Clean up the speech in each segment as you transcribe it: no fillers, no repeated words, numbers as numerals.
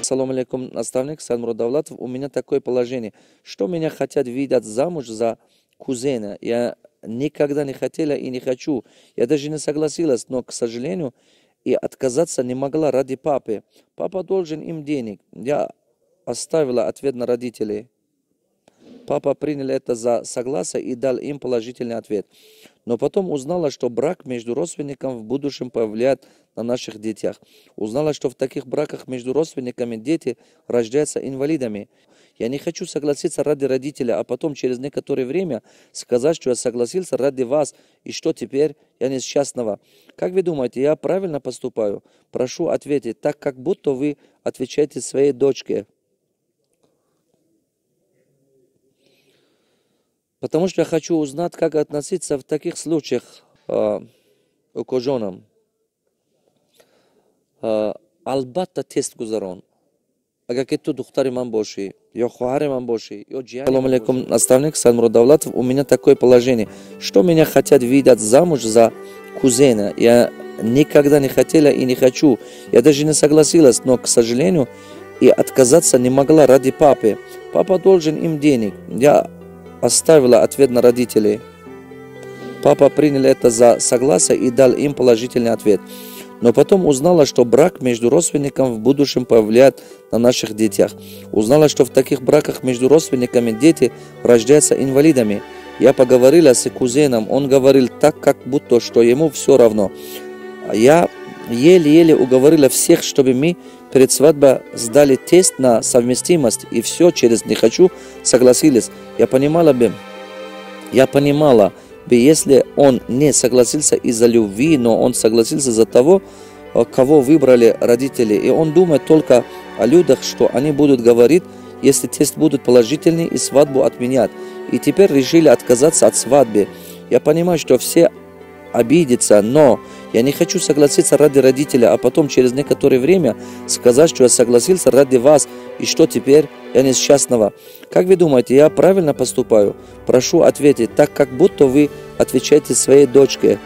Ассаламу алейкум, наставник Сальмурод Давлатов. У меня такое положение, что меня хотят видеть замуж за кузена. Я никогда не хотела и не хочу. Я даже не согласилась, но, к сожалению, и отказаться не могла ради папы. Папа должен им денег. Я оставила ответ на родителей. Папа принял это за согласие и дал им положительный ответ. Но потом узнала, что брак между родственниками в будущем повлияет на наших детях. Узнала, что в таких браках между родственниками дети рождаются инвалидами. Я не хочу согласиться ради родителя, а потом через некоторое время сказать, что я согласился ради вас, и что теперь я несчастного. Как вы думаете, я правильно поступаю? Прошу ответить, так как будто вы отвечаете своей дочке. Потому что я хочу узнать, как относиться в таких случаях к женам. Албатта тест гузарон. Ага ки ту духтари ман боши, ё хуари ман боши, ё джияни. Ассаламу алейкум, наставник Сальмурод Давлатов. У меня такое положение, что меня хотят видеть замуж за кузена. Я никогда не хотела и не хочу. Я даже не согласилась, но, к сожалению, и отказаться не могла ради папы. Папа должен им денег. Я оставила ответ на родителей. Папа принял это за согласие и дал им положительный ответ. Но потом узнала, что брак между родственниками в будущем повлияет на наших детях. Узнала, что в таких браках между родственниками дети рождаются инвалидами. Я поговорила с кузеном, он говорил так, как будто, что ему все равно. Я еле-еле уговорила всех, чтобы мы перед свадьбой сдали тест на совместимость, и все через «не хочу» согласились. Я понимала бы, если он не согласился из-за любви, но он согласился за того, кого выбрали родители. И он думает только о людях, что они будут говорить, если тест будет положительный, и свадьбу отменят. И теперь решили отказаться от свадьбы. Я понимаю, что все обидятся, но я не хочу согласиться ради родителя, а потом через некоторое время сказать, что я согласился ради вас, и что теперь я несчастного. Как вы думаете, я правильно поступаю? Прошу ответить, так как будто вы отвечаете своей дочке.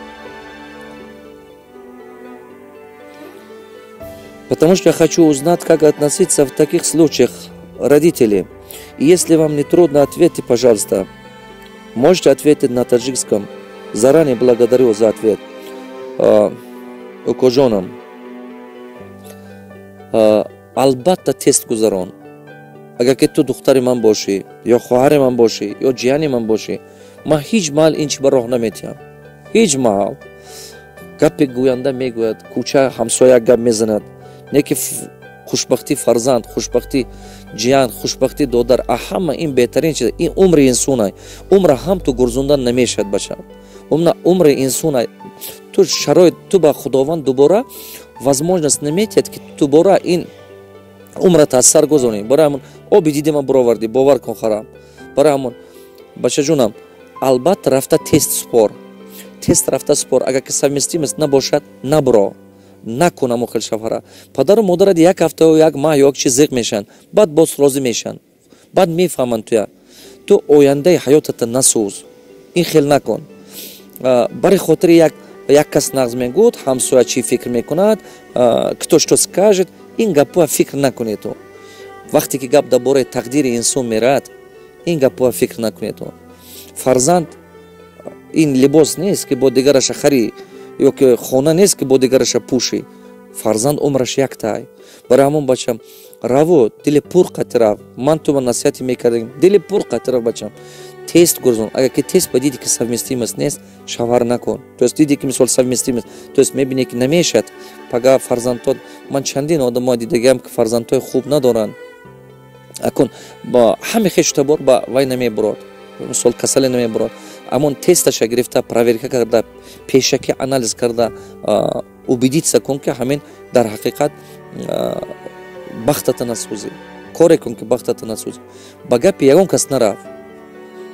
Потому что я хочу узнать, как относиться в таких случаях родители. И если вам не трудно, ответьте, пожалуйста. Можете ответить на таджикском. Заранее благодарю за ответ. К женам. Албатта тест гузарон. Ага ки ту духтари ман боши, ё хуари ман боши, ё джияни ман боши, ман ҳеҷ маҳал ин чӣ ба роҳ наметиҳам. Ҳеҷ маҳал. Гапе гӯянда мегӯяд, кӯча ҳамсоя гап мезанад. Не ки хушбахти фарзанд, хушбахти ҷиян, хушбахти додар, а ҳама ин беҳтарин чиз. Ин умри инсонай. Умра ҳам ту гурзондан намешад бача. Умри инсонай. Ту шароит, ту ба худованд дубора возможность наметиҳад ки дубора ин умрат аз сар гузонӣ. Барои ҳамон оби дидима буровардӣ, бовар кун харам. Барои ҳамон бачаҷонам, албатта рафта тест спор. Тест рафта спор. Агар ки совместимост набошад, набро. Накун ҳамон хел шавҳара. Падару модарат як ҳафта ё як маҳ ё як чӣ зиқ мешаванд. Баъд боз розӣ мешаванд. Баъд мефаҳманд ту ояндаи ҳаётата насӯз. Ин хел накун. Бари хотири як кас нағз мегӯд, ҳамсоя чӣ фикр мекунад, кто что скажет, ин гапҳоя фикр накунед ту. Вақте ки гап дар бораи тақдири инсон мерад, ин гапҳоя фикр накунед ту. Фарзанд ин либос нест ки бо дигараша харӣ, ё ки хона нест ки бо дигараша пӯшӣ. Фарзанд умраш яктай. Барои ҳамон бачам, раво, дили пур қатирав. Ман тума насиҳати мекардем, дили пур қатирав бачам. Тест гурзон. Агар ки тест ба диди ки совместимост нест, шавҳар накун. То есть диди ки мисол совместимост, то есть мебине ки намешад, пага фарзандтот, ман чандин одамои дидагиам ки фарзандтои хуб надоранд. Акун ба ҳами хештабор ба вай намебурад. Мисол касале намебурад. Амон тесташа гирифта, проверка карда, пешаки анализ карда, убедиться кун ки ҳамин дар ҳақиқат бахтата насӯзи. Коре кун ки бахтата насӯзи. Ба гапи ягон кас нарав.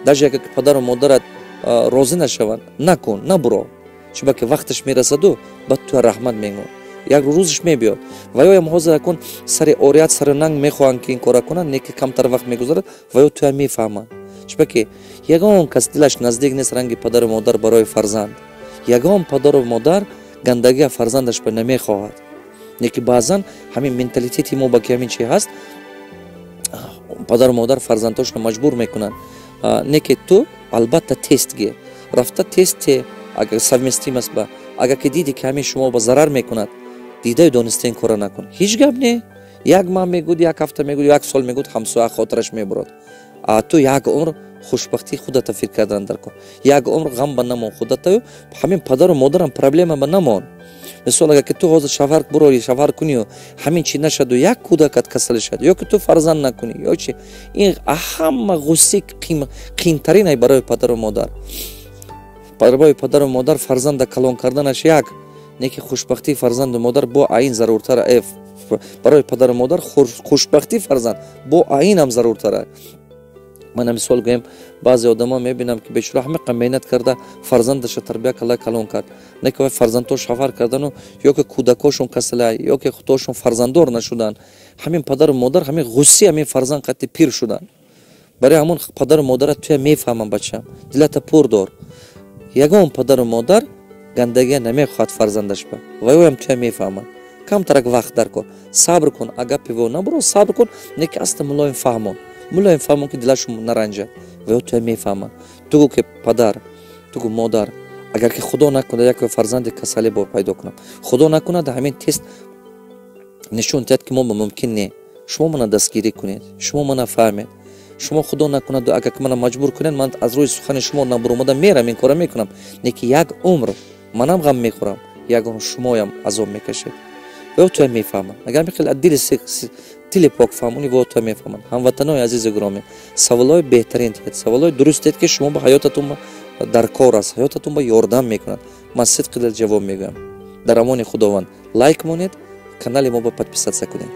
Даже агар падару модарат розӣ нашаванд, накун, набуро. Чуба ки вақташ мерасаду, баъд ту раҳмат мегӯ. Як рӯзаш мебиёд. Ва ё ҳозир акун сари орият, сари нанг мехоҳанд ки ин кора кунанд, не ки камтар вақт мегузарад, ва ё туя мефаҳманд. Чуба ки ягон кас дилаш наздик нест ранги падару модар барои фарзанд. Ягон падару модар гандагия фарзандаш ба намехоҳад. неки баъзан ҳамин менталитети мо ба ки ҳамин чи ҳаст, падару модар фарзандошро маҷбур мекунанд, неки ту албатта тест ге рафта тесте агар совместим аст ба, агар ки диди ки ҳамин шумо ба зарар мекунад, дидаю донистаи ин кора накун. Ҳеҷ гап не, як маҳ мегӯд, як ҳафта мегӯд, як сол мегӯд, ҳамсоя хотираш мебурад. ту як умр хушбахтии худата фикр кардан дар кун, як умр ғам ба намон худатаю, ҳамин падару модарам проблема ба намон. Мисол агар ки ту ҳозир шавҳар бурори, шавҳар кунию, ҳамин чи нашаду, як кӯдакат касал шад, ё ки ту фарзанд накунӣ, ё чи ин ҳама ғусси қиимтарин ай барои падару модар. Барои падару модар фарзанда калон карданаш як, неки хушбахтии фарзанду модар бо аин заруртар. Барои падару модар хушбахтии фарзанд бо аинам заруртар. Мана мисол гӯем, баъзе одамо мебинам ки бечора ҳамиқа меҳнат карда фарзандаша тарбия кала калон кард, неки вай фарзандҳо шавҳар кардану ё ки кӯдакҳошон касалай, ё ки худошон фарзанддор нашуданд, ҳамин падару модар ҳамин ғусси ҳамин фарзанд қадди пир шуданд. Барои ҳамон падару модара туя мефаҳмам бачам, дилата пур дор. Ягон падару модар гандагия намехоҳад фарзандаш ба, вай оям туя мефаҳмад. Камтарак вақт дар кор, сабр кун, агапи во набуро, сабр кун, неки аста мулоим фаҳмон. Мулоим фаҳмон ки дилашон наранҷад, вай туя мефаҳмад. Тугу ки падар, тугу модар, агар ки худо накунад як фарзанди касале бо пайдо кунам, худо накунад ҳамин тест нишон диҳад ки мо мумкин не, шумо мана дастгирӣ кунед, шумо мана фаҳмед, шумо худо накунад, агар ки мана маҷбур кунед, ман аз рӯи сухани шумо набуромада мерам, ин кора мекунам, неки як умр манам ғам мехӯрам, як умр шумоям азоб мекашед. Вай туя мефаҳмад. Агар мехел аз дили пок фаҳмони во туя мефаҳмад. Ҳамватанои азизи гиромӣ, саволҳои беҳтарин диҳед, саволҳои дуруст диҳед ки шумо ба ҳаётатон дар кор аст, ҳаётатон ба ёрдам мекунад. Ман сидқи дил ҷавоб мегӯям. Дар амони худованд. Лайк монед, канали мо ба подписатсия кунед.